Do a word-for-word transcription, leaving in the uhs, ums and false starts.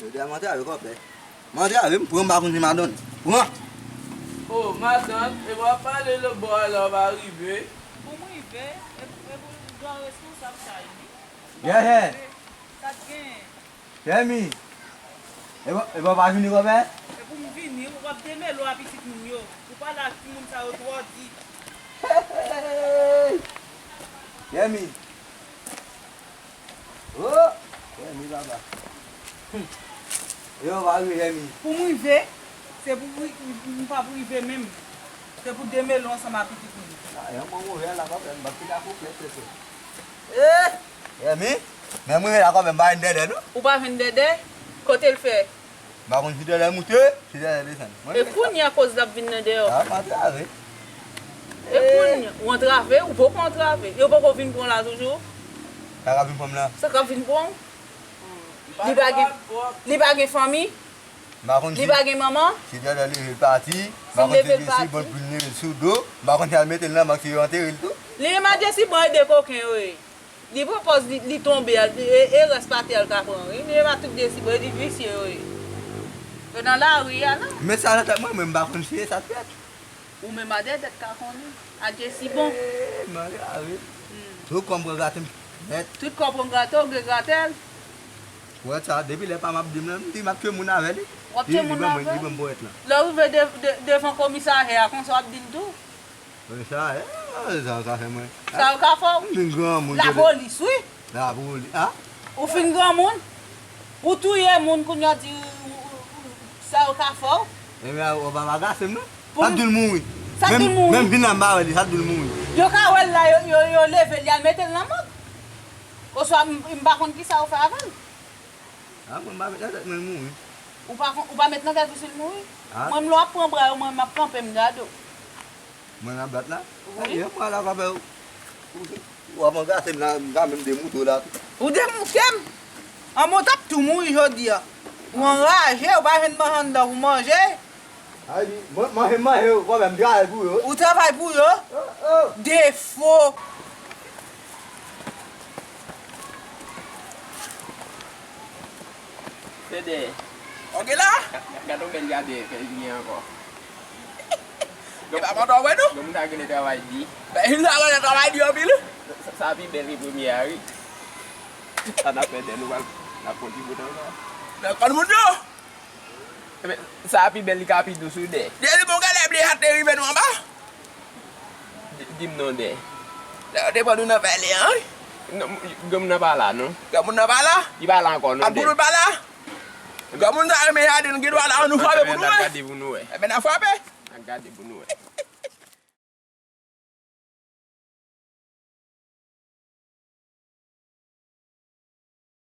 Yo di a m antrave kòpè. M antrave, m pran, m pa konn si madanm. Pran! O, matant, e w ap pale lòt bò a la, w pa rive. Pou m rive, e pou, e pou jan responsab sa ye, wi. Yèyè! Sa t genyen? Yèmi! E bò, e bò w pa vini kòpè? E pou m vini, w ap demele w a pitit moun yo. Ou pale ak timoun sa yo twò di. Yèmi! Oh! Yèmi papa. Yo, pa rive Yèmi. Pou m rive, se pou m pa pou rive menm. Se pou demele w ansanm a pitit moun. A, yon bon mouvè la, papa, m pa kite a konplèt, se. Eh! Yèmi, men m rive la kanmenm, m pa vin dèdè non. Ou pa vin dèdè? Kote l fè? M pa konn si dèdè l moute, si dèdè l desann. E kounye a koz l ap vin nan dèyè w. A, m antrave. E kounye a, ou antrave, ou poko antrave. Yo poko vin pran w la toujou? Sa k ap vin pran m la? Sa k ap vin pran w? Li pa gen, li pa gen fanmi? M pa konn si, li pa gen manman? Si dèdè leve l pati, m pa konn si Jesi bon pou l leve l sou do, m pa konn si al mete l nan mòg si yo antere l tou. Li menm a Jesi bon e de koken yo ye. Li pran pòz li, li tonbe a, e, e rès pa tè a l ka pran wi. Li menm a tout Jesi bon, e di visye yo ye. Yo nan lari a la. Men sa nan tèt mwen, mwen m pa konn si e sa t fèt. Ou menm a dèdè t ka konnen. A Jesi bon. Eeh, mare a wi. Tout kò m pran grate m nèt. Tout kò pran grate w, gen gratèl. Ou wè sa, depi lè pa m ap di m nan, m di m ap tchwe moun avè li. W ap tchwe moun avè l? Li ban m ponyèt lan. Lè w rive devan komisarya a, konsa w ap di l tou? Komisarya, sa yo ka fè mwen. Sa yo ka fè w? M vin granmoun. Lapolis wi. Lapolis, a? Ou fin granmoun? Ou touye moun kounye a w di sa yo ka fè w? Ebyen, ou pa bagase m non. Sa t di l mouri? Sa t di l mouri? Menm vin la m pa wè li, sa t di l mouri? Yo ka wè l la, yo, yo, yo leve l, y al mete l nan mòg. Oswa m, m pa konn kisa yo fè avè l. A, mwen m pa met nan tèt mwen l mouri. Ou pa, ou pa met nan tèt ou si l mouri? A. Mwen, m lè w ap pran bra yo, mwen, m ap kanpe, m gade w. Mwen nan blat la? Wi. Ebyen, mwen la k ap fè w, w ap angase m la, m ka menm demoute w la tou. Ou demoute m? Anmwe, w t ap tou mouri jodi a. Ou anraje, ou pa jwenn manje anndan pou manje. Ay, mwen, manje m manje yo, kòmè m travay pou yo. Ou travay pou yo? Oh, oh. Defo. Fede. Ok la? Gade yon bèl gade fè li ankò. E pa pandan w wè nou? Granmoun sa genlè travay di. Sa genlè travay di anpil. Sa pi bèl ke premye a wi. Sa n ap fè dèyè nou pral n ap konn ti botan sa. Nan kòn moun yo. Sa pi bèl li ka pi dous wi dèyè. Dèyè li bon gade bli a te rive nou anba. Di m non dèyè. Dèyè te pran nou nan vale an wi. Granmoun nan pa la non. Granmoun nan pa la? Li pa la ankò non dèyè. Ak boulout pa la? Granmoun sa renmen jaden nou gen dwa la an nou frape pou nou wè. Ebyen n ap frape. N ap gade pou nou wè.